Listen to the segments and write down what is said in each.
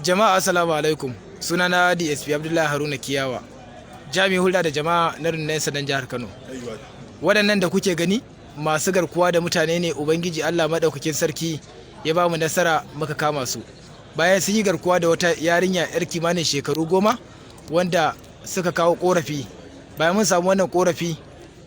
Jama'a, assalamu alaikum. Sunana DSP Abdullahi Haruna Kiyawa, jami'in hulɗa da jama'a na rundunar 'yan sandan jihar Kano. Waɗannan da kuke gani masu garkuwa da mutane ne. Ubangiji Allah maɗaukakin sarki ya ba mu nasara muka kama su bayan sun yi garkuwa da wata yarinya 'yar kimanin shekaru 10, wanda suka kawo korafi. Bayan mun samu wannan korafi,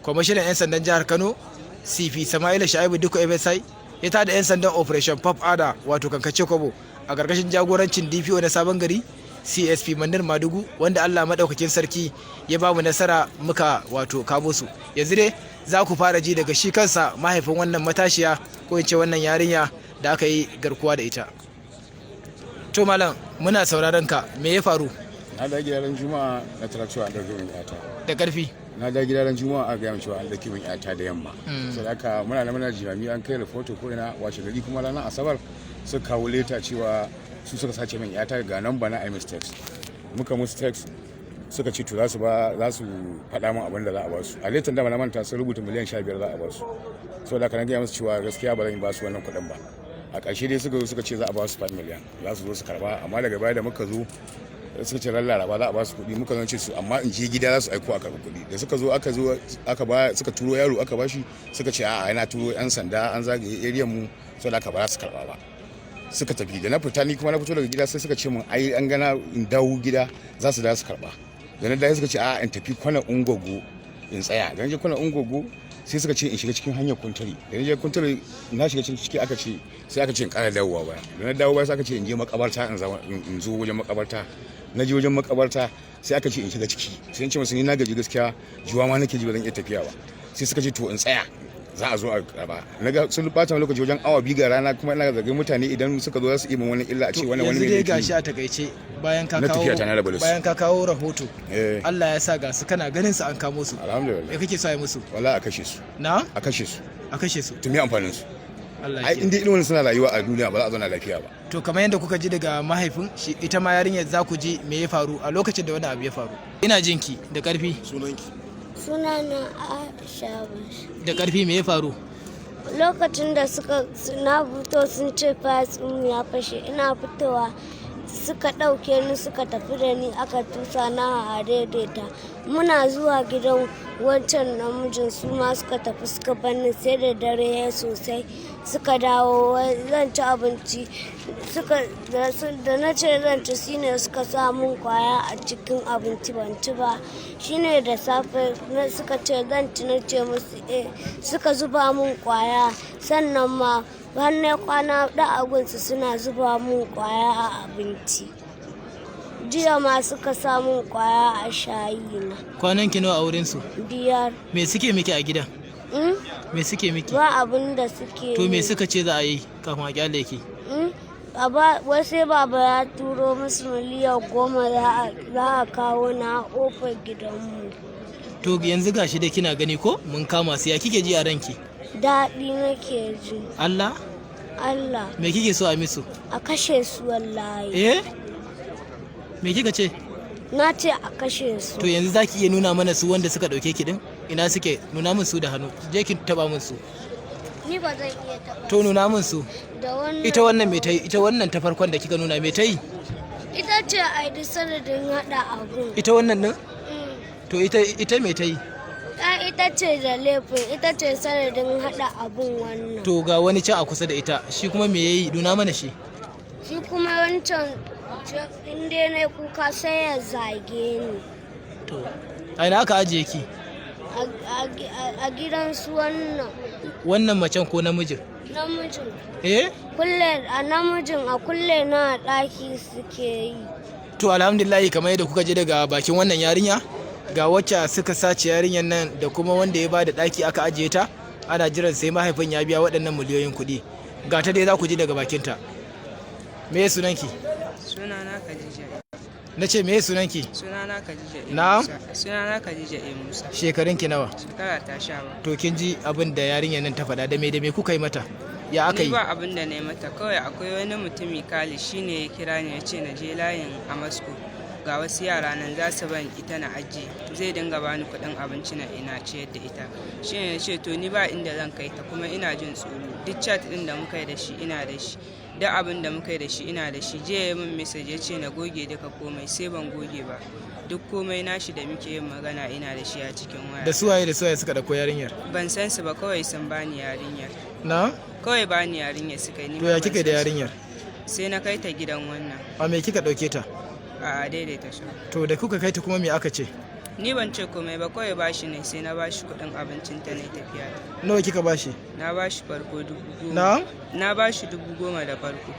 kwamishinan 'yan sandan jihar Kano, CP Sama'ila Sha'ibu Dikko FSI, ya tada 'yan sandan Operation Puff Adder, wato kankace kwabo, a ƙarƙashin jagorancin DPO na Sabon Gari, CSP Mandir Madugu, wanda Allah maɗaukakin sarki ya ba mu nasara muka wato kamo su. Yanzu dai za ku fara ji daga shi kansa mahaifin wannan matashiya, ko in ce wannan yarinya da aka yi garkuwa da ita. To malam, muna sauraron ka. Me ya faru? Na da gidan Juma'a na tarar cewa an ɗauke min yata. Da ƙarfi. Na da gidan Juma'a a gaya min cewa an ɗauke min yata da yamma. Sai haka muna nan muna jimami, an kai rahoto ko ina. Washe gari kuma ranar Asabar suka kawo leta cewa su suka sace min yata, ga nan bana ai mistakes. Muka musu text, suka ce to za su ba za su faɗa min abin da za a ba su. A letan da na manta sun rubuta miliyan 15 za a ba su. Saboda haka na gaya musu cewa gaskiya ba zan ba su wannan kuɗin ba. A ƙarshe dai suka zo suka ce za a ba su 5 miliyan, za su zo su karba. Amma daga baya da muka zo, suka ce ran Laraba za a ba su kuɗi. Muka zo ce su amma in je gida za su aiko a karɓi kuɗi. Da suka zo aka zo aka ba suka turo yaro aka bashi, suka ce a'a, yana turo yan sanda an zagaye area mu, saboda haka ba za su karba ba. Suka tafi. Da na fita, ni kuma na fito daga gida, sai suka ce mun ai an gana in dawo gida, za su dawo su karba. Da na dawo suka ce a'a, in tafi kwana Ungogo in tsaya. Da na je kwana Ungogo, sai suka ce in shiga cikin hanyar Kuntari. Da na je Kuntari, na shiga cikin ciki, aka ce sai aka ce in ƙara dawowa baya. Da na dawo baya, sai aka ce in je makabarta, in zama in zo wajen makabarta. Na je wajen makabarta, sai aka ce in shiga ciki. Sai in ce musu ni na gaji gaskiya, juwa ma nake ji, ba zan iya tafiya ba. Sai suka ce to in tsaya, za a zo a karba. Na ga sun bata lokaci wajen awa 2 ga rana, kuma ina zargin mutane idan suka zo za su iya min wani illa, a ce wani wani Yanzu mai dai laifi. gashi a takaice, bayan ka Na kawo tafiya ta na raba da su. bayan ka kawo rahoto, Eh. Allah ya sa ga su kana ganin su, an kamo su. Alhamdulillah. Me kake so a yi musu? Wallahi a kashe su. Na? A kashe su. A kashe su. To me amfanin su? Allah Ai ya in dai irin wannan suna rayuwa a duniya, ba za a zauna lafiya ba. To kamar yadda kuka ji daga mahaifin shi, ita ma yarinyar za ku ji me ya faru a lokacin da wani abu ya faru. Ina jinki da karfi. Sunanki? Sunana Aisha Bashir. Da karfi, me ya faru? Lokacin da suka na fito, sun ce fas ɗin ya fashe. Ina fitowa suka ɗauke ni, suka tafi da ni, aka tusa na a daidaita. Muna zuwa gidan wancan namijin, su ma suka tafi suka bani, sai da dare ya sosai suka dawo, wai zan ci abinci. Suka da na ce zan ci, shine suka sa mun kwaya a cikin abinci, ban ci ba. Shine da safe na suka ce zan ci, na ce musu eh, suka zuba mun kwaya. Sannan ma har na kwana da agunsu suna zuba mun kwaya a abinci. Jiya ma suka sa mun kwaya a shayi na. Kwanan ki nawa a wurin su? 5. Me suke miki a gidan? Mm? Me suke miki? Ba abin da suke To me yi. suka ce za a yi kafin a kyale ki? Mm? Baba, wasu baba ya turo musu miliyan 10, za a kawo na ƙofar gidanmu. To yanzu gashi dai kina gani ko, mun kama su. Ya kike ji a ranki? Daɗi nake ji. Allah? Allah. Me kike so a musu? A kashe su wallahi. Eh, me kika ce? Na ce a kashe su. To yanzu zaki iya nuna mana su wanda suka dauke ki din? Ina suke? Nuna min su da hannu. Je ki taba min su. Ni ba zan iya taɓa. To nuna min su. Da wannan. Ita wannan me ta yi? Ita wannan ta farkon da kika nuna, me ta yi? Ita ce a yi sanadin haɗa abun. Ita wannan din? Mm. To ita me ta yi? Ai ita ce da laifin, ita ce sanadin haɗa abun wannan. To ga wani can a kusa da ita, shi kuma me yayi? Nuna mana shi. Shi kuma wancan, in dai na kuka sai ya zage ni. To a ina aka ajiye ki? A gidan su wannan. Wannan macen ko namijin? Namijin. Eh. Kulle a namijin, a kulle na a ɗaki suke yi. To alhamdulillah, kamar yadda kuka je daga bakin wannan yarinya, ga wacce suka sace yarinyar nan da kuma wanda ya bada daki aka ajiye ta, ana jiran sai mahaifin ya biya waɗannan miliyoyin kuɗi. Ga ta dai za ku ji daga bakinta. Me sunanki? Sunana Khadija. Na ce me sunanki? Sunana Khadija A. Na'am? Musa. Sunana Khadija A. Musa. Shekarunki nawa? Shekara ta 17. To kin ji abin da yarinyar nan ta faɗa. Da me da me kuka yi mata? Ya aka Ni yi? ba abin da na yi mata, kawai akwai wani mutumi Kali, shine ya kira ni ya ce na je layin Amasko. Ga wasu yara nan za su ban ita na ajiye, zai dinga bani kuɗin abinci na ina ciyar da ita. Shi ne ce to ni ba inda zan kai ta, kuma ina jin tsoro. Duk chat ɗin da muka yi da shi ina da shi, duk abin da muka yi da shi ina da shi. Jiya ya min message ya ce na goge duka komai, sai ban goge ba. Duk komai nashi da muke yin magana ina da shi a cikin waya. Da suwaye suka dauko yarinyar? Ban san su ba, kawai sun bani yarinyar. Na? Kawai bani yarinyar suka yi, ni To ma ya ban kika yi da san su. yarinyar? Sai na kai ta gidan wannan. A me kika dauke ta? A daidaita su. To da kuka kai ta kuma me aka ce? Ni ban ce komai ba, kawai bashi ne, sai na bashi kuɗin abincin ta ne tafiya ta. Nawa kika bashi? Na bashi farko 10,000. Na? Na bashi 10,000 da farko.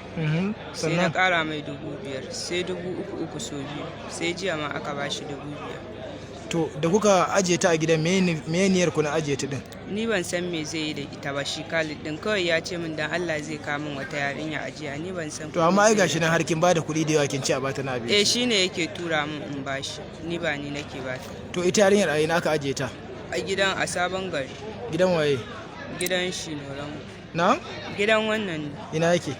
Sai na Sannan? ƙara mai 5,000, sai 3,000 so biyu, sai jiya ma aka bashi 5,000. To da kuka ajiye ta a gidan, me niyyar ku na ajiye ta din? Ni ban san me zai yi da ita ba shi Khalid din. Kawai ya ce min dan Allah zai kawo min wata yarinya ajiya, ni ban san To amma ai ko me zai gashi yi. nan har kin bada kuɗi da yawa, kin ce a bata na abinci. Eh, shine yake tura min in bashi, ni ba ni nake ba ta. To ita yarinyar a ina aka ajiye ta? A gidan, a Sabon Gari. Gidan waye? Gidan shi Noran. Na? Gidan wannan ne. Ina yake?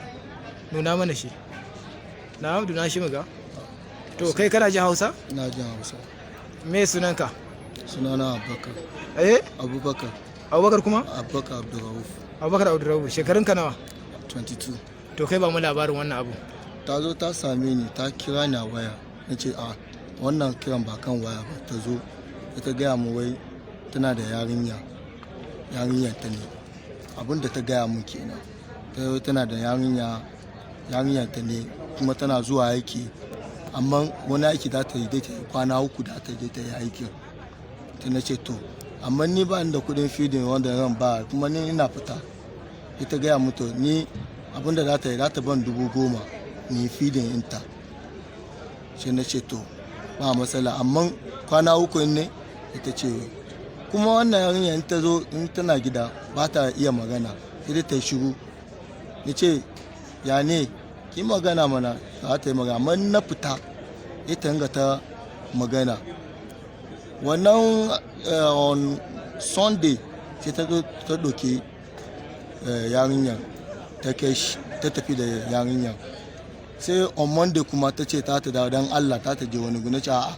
Nuna mana shi. Na, nuna shi muga. To kai kana jin Hausa? Ina jin Hausa. Me sunanka? Sunana Abubakar. Eh? Abubakar. Abubakar kuma? Abubakar Abdulrauf. Abubakar Abdurrabu, shekarunka nawa? 22. To kai ba mu labarin wannan abu. Ta zo ta same ni, ta kira ni a waya. Na ce a wannan kiran ba kan waya ba. Ta zo ta gaya mu wai tana da yarinya, yarinyar ta ne. Abin da ta gaya mun kenan, ta zo tana da yarinya, yarinyar ta ne, kuma tana zuwa aiki, amma wani aiki za ta yi dai ta yi kwana 3 da ta je ta yi aikin. Ta na ce to, amma ni ba ni da kudin feeding wanda ran ba, kuma ni ina fita. Ita gaya mutu ni abinda za ta yi, za ta ban 10,000 ni feeding inta. Sai na ce to, ba matsala, amma kwana 3 ne. Ita ce kuma wannan yarinya in ta zo, in tana gida ba ta iya magana, sai dai ta yi shiru. Ni ce ya ne, ki magana mana. Za ta yi magana, amma in na fita ita ringa ta magana. Wannan on Sunday sai ta zo ta ɗauki yarinyar, ta kai shi, ta tafi da yarinyar. Sai on Monday kuma ta ce ta dawo, don Allah ta je wani guna. Ce a'a.